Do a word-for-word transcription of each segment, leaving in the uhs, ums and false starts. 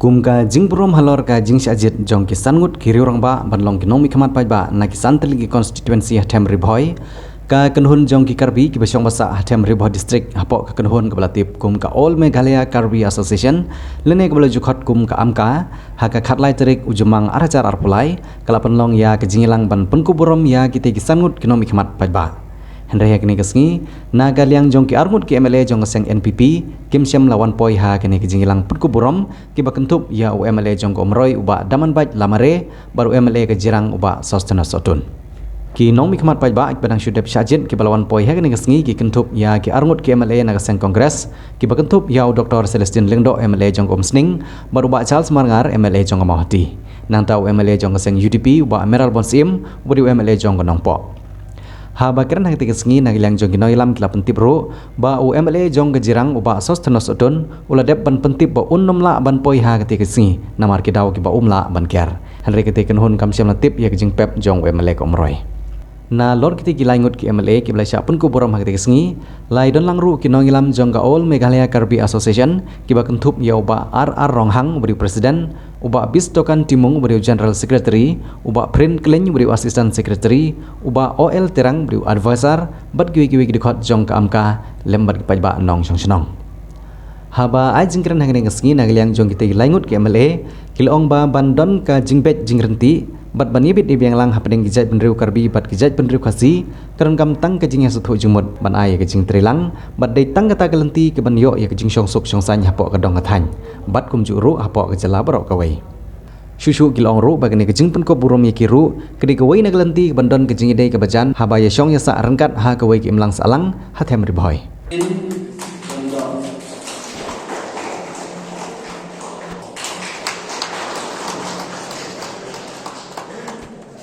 Kum ka jingburom halor ka jingshah jied jong ki san ngut ki riew rangbah ban long ki nongmihkhmat paidbah na ki san tylli ki constituency ha them Ri Bhoi, ka kynhun jong ki Karbi kiba shong ba sah ha them Ri Bhoi District, hapoh ka kynhun kaba la tip kum ka All Meghalaya Karbi Association, lane kaba la ju khot kum ka AMKA, ha ka khatlai tarik u Jymmang ar hajar arphew lai, ka la pynlong ïa ka jingïalang ban pynkup burom ïa kitei ki san ngut ki nongmihkhmat paidbah. Hynrei ha kane ka sngi, na ka liang jong ki ar ngut ki M L A jong ka seng N P P, kim shym la wan poi ha kane ka jingïalang pynkup burom, kiba kynthup ïa u M L A jong ka Umroi u Bah Damanbait Lamare, bad u M L A ka Jirang u Bah Sosthenes Sohtun. Ki nongmihkhmat paidbah kiba dang shu dep shah jied kiba la wan poi ha kane ka sngi ki kynthup ïa ki ar ngut ki M L A na ka seng Congress, kiba kynthup ïa u Doktor Celestine Lyngdoh M L A jong ka Umsning, bad u Bah Charles Marngar M L A jong ka Mawhati. Nangta u M L A jong ka seng U D P u Bah Mayralborn Syiem, uba dei u M L A jong ka Nongpoh. Haba kren ha katei ka sngi na ka liang jong ki nongïalam ki la pyntip ruh ba u M L A jong ka Jirang u Bah Sosthenes Sohtun u la dep ban pyntip ba un ym lah ban poi ha katei ka sngi namar ki daw kiba um lah ban ker. Hynrei katei ka kynhun kam shym la tip ïa ka jingpep jong u M L A ka Umroi. Nalor kitei ki lai ngut ki M L A kiba la shah pynkup burom ha katei ka sngi, la ïadon lang ruh ki nongïalam jong ka All Meghalaya Karbi Association, kiba kynthup ïa u Bah R R Ronghang uba dei u President, u Bah Bistokan Timung uba dei u General Secretary, u Bah Prin Khlin uba dei u Assistant Secretary, u Bah O L Terang uba dei u Advisor, bad kiwei kiwei ki dkhot jong ka AMKA, lem bad ki paidbah nongshong shnong. Haba ai jingkren ha kane ka sngi na ka liang jong kitei ki lai ngut ki M L A, ki la ong ba ban don ka jingbeit jingryntih bad ban ïabit ïabiang lang hapdeng ki jaitbynriew Karbi bad ki jaitbynriew Khasi, ka donkam tang ka jingïasngewthuh jingmut ban ai ïa ka jingtreilang, bad dei tang kata ka lynti kaban ïoh ïa ka jingshong suk shong saiñ hapoh ka dong ka thaiñ, bad kumjuh ruh hapoh ka jylla baroh kawei. Shuh shuh ki la ong ruh ba kane ka jingpynkup burom ïa ki ruh ka dei kawei na ka lynti kaban don ka jingïadei kaba jan haba ïashong ïasah ryngkat ha kawei ka imlang sahlang ha them Ri Bhoi.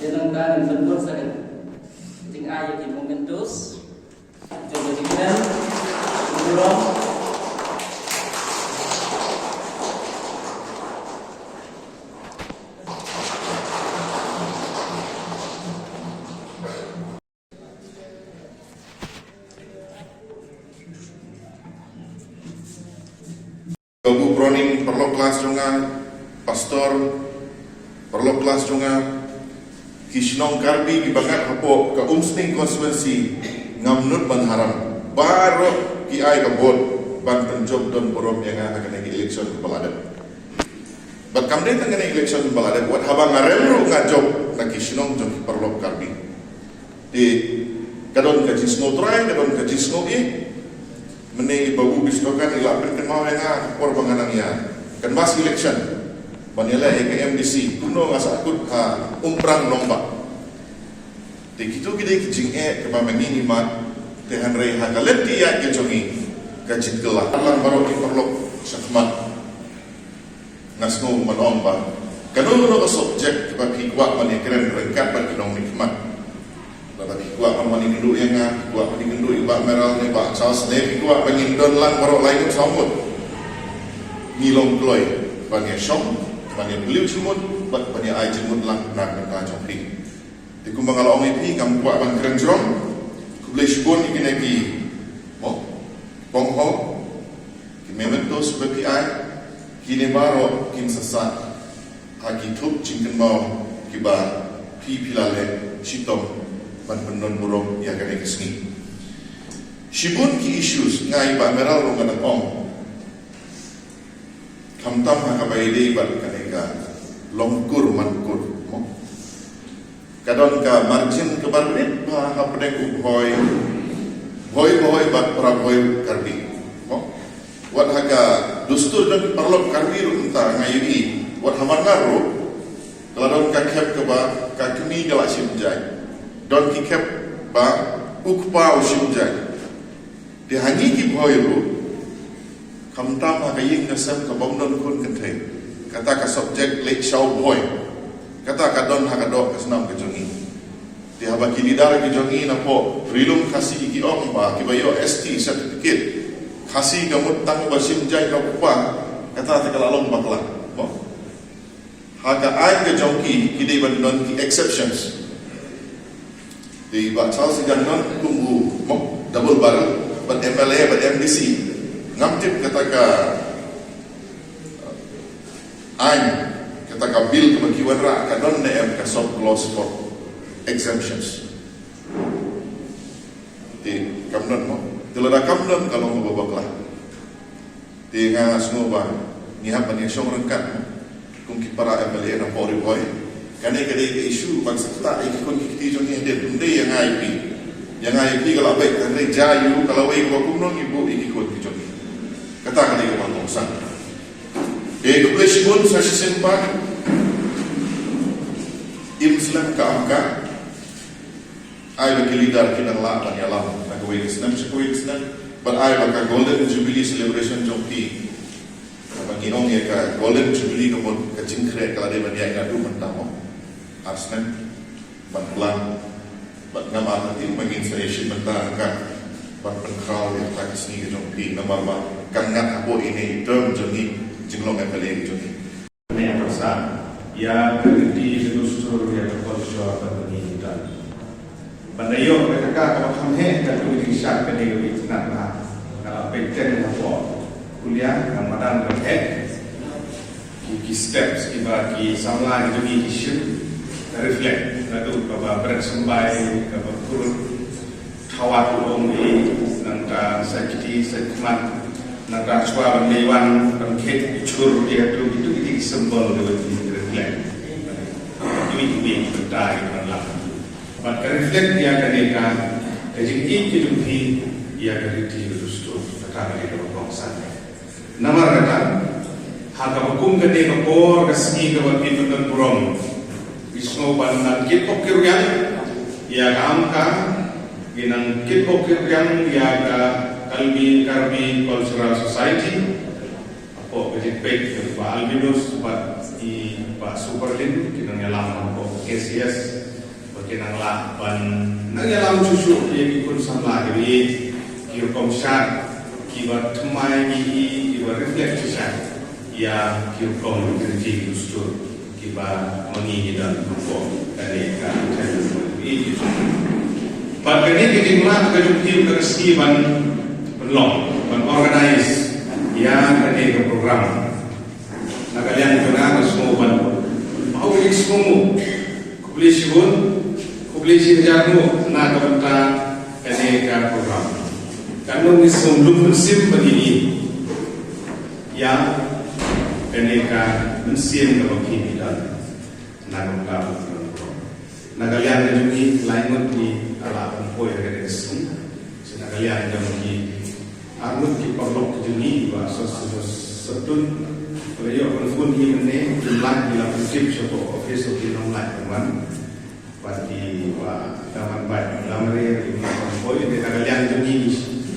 Ïa nangta ngin pynbud sa ka jingai ïa ki mementos jong ka jingkren burom. Babu Proning, paralok klas jong nga, Pastor, paralok klas jong nga, ki shnong Karbi kiba ngat hapoh ka Umsning constituency, ngam nud ban haram. Baroh ki ai ka vote ban pynjop don burom ïa nga ha kane ka election kaba la dep. Bad kam dei tang kane ka election kaba la dep, wat haba nga rem ruh nga jop na ki shnong jong ki paralok Karbi. Te ka don ka jingsngew trai, ka don ka jingsngew ïeit. Mynne i Babu Bistokan i la pynkynmaw ïa nga ha ka por ba nga nang ïa canvass election ban ïaleh ïa ka M D C, kumno nga sahkut ha Umprang Nongbah. Te kito ki dei ki jingeh kiba ma ngi ngi mad, te hynrei ha ka lynti ïaid ka jong ngi ka jingkylla. Lang baroh ki paralok shakhmat. Nga sngew ban ong ba kano kano ka subject ba phi kwah ban ïakren ryngkat bad ki nongmihkhmat. Lada phi kwah ban wan ïakynduh ïa nga, phi kwah ban ïakynduh ïa Bah Mayralborn ne Bah Charles ne phi kwah ban ïakynduh lang baroh lai ngut saw ngut, ngi long kloi ban ïashong, ban ïaphylliew jingmut bad ban ïa ai jingmut lang na ka bynta jong phi. Te kumba nga la ong ïa phi, ngam kwah ban kren jrong. Khublei shibun ïa kine ki, mo, pongho, ki mementos ba phi ai, kine baroh kin sa sah ha ki thup jingkynmaw kiba phi phi la leh shitom ban pyndon burom ïa kane ka sngi. Shibun ki issues, nga i Bah Mayralborn ruh nga dang ong. Khamtam ha kaba ïadei bad kane ka long kur man kur, mo. Ka don ka margin kaba rit bha hapdeng u Bhoi, Bhoi Bhoi bad para Bhoi Karbi, mo. Wat ha ka dustur jong ki paralok Karbi ruh mynta nga ïohi, wat ha Marngar ruh ka la don ka khep kaba ka kmie ka la shim jait. Don ki khep ba u kpa u shim jait. Te ha ngi ki Bhoi ruh, khamtam ha ka ïing ka sem kaba ym don khun kynthei, kata ka subject leit shaw Bhoi, kata ka don ha ka doh ka snam ka jong ngi. Te haba ki leader ki jong ngi napoh Ri Lum Khasi ki ong ba kiba ïoh S T certificate Khasi ka mut tang ba shim jait ka u kpa, kata te ka la long bakla, mo. Ha ka aiñ ka jong ki, ki dei ban don ki exceptions. Te i Bah Charles i dang don kum u, mo, double barrel, bad M L A bad M D C. Ngam tip kata ka, uh, Aiñ, kata ka bill kaba ki wanrah ka don ne em ka soft clause for exemptions? Te kam don mo. Te lada kam don ka long kaba bakla. Te nga sngew ba ngi hap ban ïashong ryngkat mo, kum ki para M L A na pdeng ri bhoi. Kane ka dei ka issue ban sa ktah ïa ki khun ki kti jong ngi hadien. Ym dei ïa nga ïa phi. Ïa nga ïa phi ka la beit, hynrei jia ïa u ka lawei kaba kumno ngi buh ïa ki khun ki jong ngi. Kata ka dei kaba kongsan. Te khublei shibun sa shisien pat. Im slem ka am ka. Ai ba ki leader ki nang lah ban ïalam na kawei ka snem sha kawei ka snem. Bad ai ba ka Golden Jubilee celebration jong phi, ba ngi ong ïa ka Golden Jubilee ka mut ka jingkhreh ka la dei ban ïaid naduh mynta mo. Ar snem ban plan. Bad ngam artatien ba ngin sa ïashim bynta ryngkat ban pynkhraw ïa kata ka sngi ka jong phi namar ba kan ngat hapoh ine i term jong ngi, jinglong M L A jong ngi. Ne ka sa ïa ka riti ka dustur ïa ka culture ka bani dan. Ban da ïoh ka jaka kaba kham heh ka tu ding sha kane ka bit nat na. Ka la peit teng hapoh kulia ka madan ka heh. Ki, ki steps kiba ki samla ki jong ngi ki shim, reflect naduh kaba bret symbai, kaba kur thawat u ong i, nangta sa kiti sa khmat, nangta shuwa ban dei wan ban khet i chur ïa tu, itu kiti ki symbol kiba ki reflect. Kiwi kiwi ki bynta ki ban lang. Bad ka reflect ïa kane ka, ka jingïeit ka jong phi ïa ka riti ka dustur, kata ka dei kaba kongsan. Namar kata, ha kaba kum kane ka por ka sngi kaba phi pyndon burom, ngi sngew ban nang kit bok kit riang ïa ka am ka, ngi nang kit bok kit riang ïa ka Kalbi Karbi Cultural Society, hapoh ka jingpeit ka Bah Albinus bad i Bah Superlin, ki nang ïalam hapoh K C S. Ba ki nang lah ban nang ïalam shuh shuh ïa ki khun samla kiba ïeit, ki rukom shad kiba thymmai ngi i, kiba reflect shisha ïa ki rukom ki riti ki dustur kiba ma ngi ngi don hapoh kane ka thaiñ kiba ïeit. Bad kane ka jinglah ka jong ki ka sngi ban pynlong, ban organize ïa kane ka program. Na ka liang jong nga nga sngew ban, ba u ïa sngew mo. Khublei shibun, khublei shi hajar mo na ka bynta kane ka program. Kan long ngi sngew lum mynsiem bad ïa kane ka mynsiem kaba phi don. Na ka bynta u program. Na ka liang ka jong ngi, lai ngut ngi la pynpoi ha kane ka sngi. Sa na ka liang ka jong ngi, ar ngut ki paralok ki jong ngi ba sa, sa, sa, sa tun. Ba la ïoh ban phone hi mynne, kim lah, ngi la pyntip sha ka office, ki nang lah ban wan. Bad ki ba da man bad la mare, ki la pynpoi, na ka liang ka jong ngi,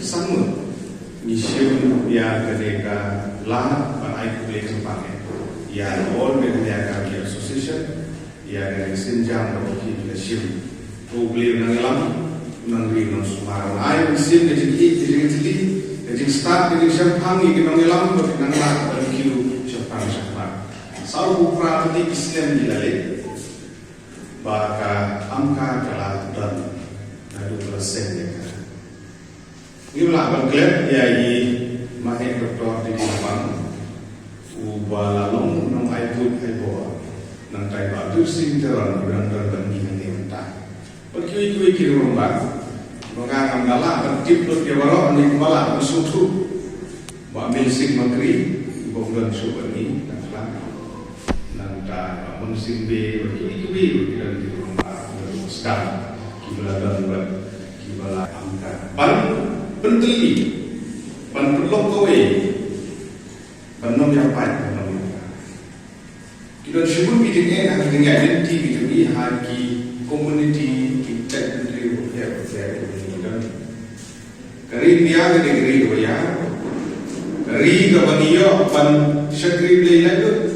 san ngut ngi shim ïa kane ka lad ban ai khublei kyrpang ïa All Meghalaya Karbi Association. Ïa ka synjam kaba phi la shim. Ko U Blei un nang ïalam, un nang ri, un nang sumar, un ai mynsiem ka jingïeit, ka jingïatylli, ka jingstad, ka jingshemphang ïa ki nongïalam ba kin nang lah ban kiew shemphang shemphang. Saw phew phra tylli ki snem ki la leit ba ka AMCA ka la don naduh ba la seng ïa ka. Ngim lah ban klet ïa i Maheh Doctor D D Labang, uba la long u nongai buit ai bor, nangta i Bah Dursing Teron, uba dang don bad ngi hangne mynta. Bad kiwei kiwei ki rangbah, ba nga ngam da lah ban tip lut ïa baroh, ne kumba lah ban sngewthuh. Bah Milsing Makri, uba ym don shuh bad ngi, nangta. Nangta Bah Munsing Bey, bad kiwei kiwei, bad ki don ki rangbah, bad ki sdang, kiba la don bad kiba la AMCA. Ban pyntylli, ban pynlong kawei, ban ym ïa pait, ban ym ïa pait. Ki don shibun ki jingeh ha ki jingïaid lynti ki jong ngi ha ki community, ki tech country, bapher bapher, ki don. Ka ri India ka dei ka ri kaba ïar. Ka ri kaba ngi ïoh ban shakri Blei laitluid.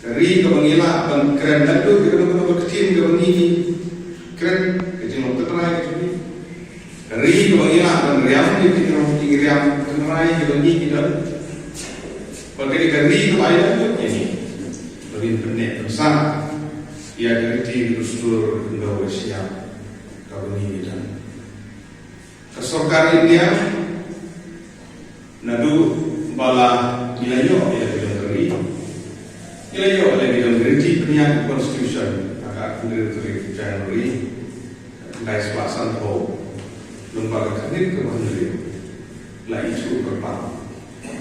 Ka ri kaba ngi lah ban kren laitluid, kano kano ka ktien kaba ngi kren, ka jinglong tynrai ka jong ngi. Ka ri kaba ngi lah ban riam, ka jinglong jingriam tynrai kaba ngi don. Bad ka dei ka ri kaba ai laitluid ïa ngi. Ba ngin pynneh pynsah ïa ka riti ka dustur khyndew Asia kaba ngi don. Ka sorkar India, naduh ba la, ngi la ïoh ïa ka jong ka ri, Ïa ïoh leh ki jong ka ri pynïaid constitution ha ka khyndai tarik January, khyndai spah sanphew, lyngba ka khyrnit kaba hynriew, la ithuh kyrpang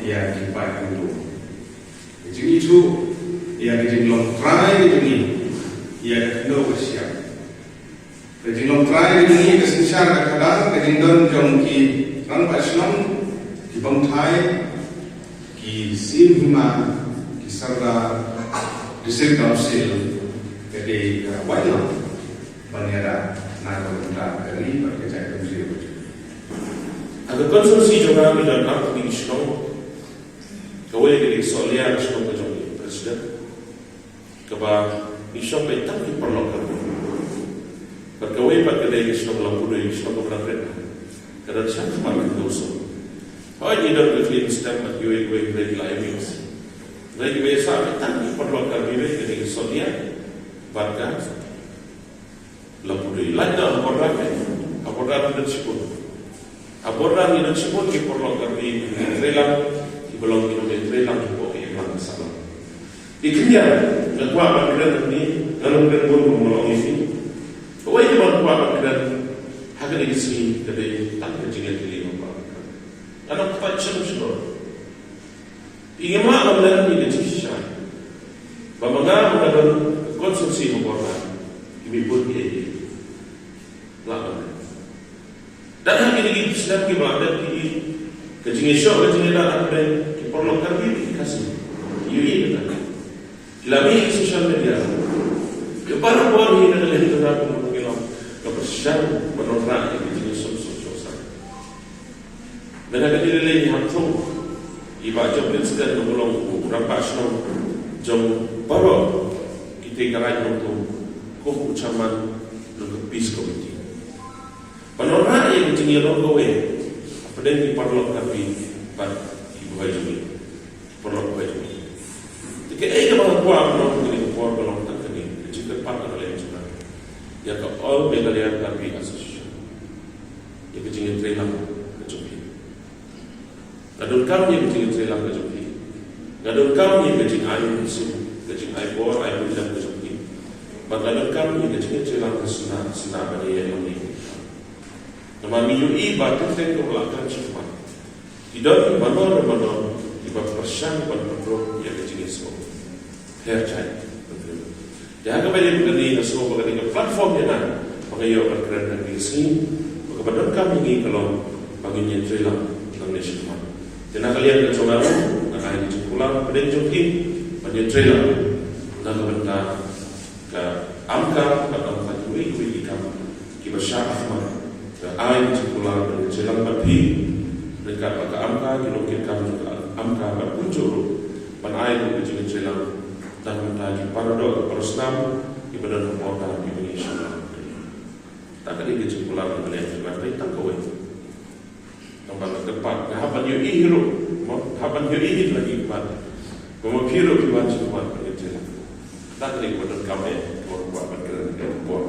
ïa ki paidbah. Ka jingithuh ïa ka jinglong trai ka jong ngi ïa ka khyndew ka shyiap. Ka jinglong trai ka jong ngi ka synshar ka khadar, ka jingdon jong ki rangbah shnong, ki bamthai, ki syiem hima, ki sordar, District Council, ka dei ka wailam ban ïada na ka bynta ka ri bad ka jaitbynriew. Ha ka constituency jong nga ngi don arphew shnong. Kawei ka dei Sohliar, shnong ka jong i President, kaba ngi shong beit tang ki paralok Karbi. Bad kawei pat ka dei ka shnong Lampudoi, shnong kaba dang rit, ka dang sha khmat ka Dawson. Hooid, ngi don ka clean stamp bad kiwei kiwei ki dei ki la mix. Dei kiba ïa sah beit tang ki paralok Karbi beit, ka dei ka Sohliar bad ka Lampudoi. Lait na ha border, ha border ngi don shibun. Ha border ngi don shibun ki paralok Karbi, ki nongtrei lang, kiba long ki nongtrei lang hapoh ka imlang ka sahlang. Ki khyndiat nga kwah ban kren hangne, nga long kren bun kum nga long ïa phi. Kawei kaba nga kwah ban kren ha kane ka sngi ka dei tang ka jingïatylli nga kwah ban kren. Nga nang kyrpad shnong shnong. Phi, ngi mah ban leh ïa ka jingshisha ba ma nga, ma nga don ka constituency ha border, ki mih bun kiei kiei. Lah ban leh. Dan ha kine ki snem kiba la dep, phi, ka jingïashoh ka jingïada hapdeng ki paralok Karbi bad ki Khasi, ïohi kata. Ki la mih ha social media. Ki barabor hi na ka liang jong nga kum u nongïalam, nga pyrshang ban wanrah ïa ka jingïashoh suk suk suk. Mynta ka dei lei lei ngi hap thung ïa i Bah Joplin Sken, uba long u rangbah shnong jong baroh kitei ki raid Nongtum kum u chairman jong ka Peace Committee. Ban wanrah ïa ka jingïalong kawei hapdeng ki paralok Karbi bad ki Bhoi jong ngi, ki paralok Bhoi jong ngi. Te kaei kaba nga kwah ban ong ha kane ka por ka long tang kane, ka jingkyrpad na ka liang jong nga ïa ka All Meghalaya Karbi Association, ïa ka jingïatreilang ka jong phi. Nga donkam ïa ka jingïatreilang ka jong phi. Nga donkam ïa ka jingai mynsiem, ka jingai bor ai buiñdem ka jong phi. Bad nga donkam ïa ka jingïatreilang ka sna sna ba dei ïa long ïa. Namar ngi ïohi ba teng teng kaba la kren shakhmat, ki don mano re mano kiba pyrshang ban pynrung ïa ka jingïasngew. Her jait. Te ha kaba ïadei bad kane, nga sngew ba kane ka platform ïa nga ba nga ïoh ban kren ha kane ka sngi, ba kaba donkam ïa ngi ka long ba ngin ïatreilang nangne shakhmat. Te na ka liang ka jong nga ruh nga ai ka jingkular hapdeng jong phi ban ïatreilang na ka bynta ka AMCA bad na ka bynta kiwei kiwei ki kam kiba shah khmat. Nga ai ka jingkular ban ïatreilang bad phi, ryngkat bad ka AMCA, ki nongkitkam jong ka AMCA bad kumjuh ruh ban ai ruh ka jingïatreilang na ka bynta ki paradoh ki parasnam kiba don ha border kiba ngi shong lang. Kata ka dei ka jingkular na ka liang jong nga, tang kawei. Namar nga kyrpad, nga hap ban ïohi hi ruh, mo, hap ban ïohi hi lagi pat ba ma phi ruh phi wan sha khmat ban ïatreilang. Kata ka dei kaba donkam eh, kaba kwah ban kren ha kane ka por.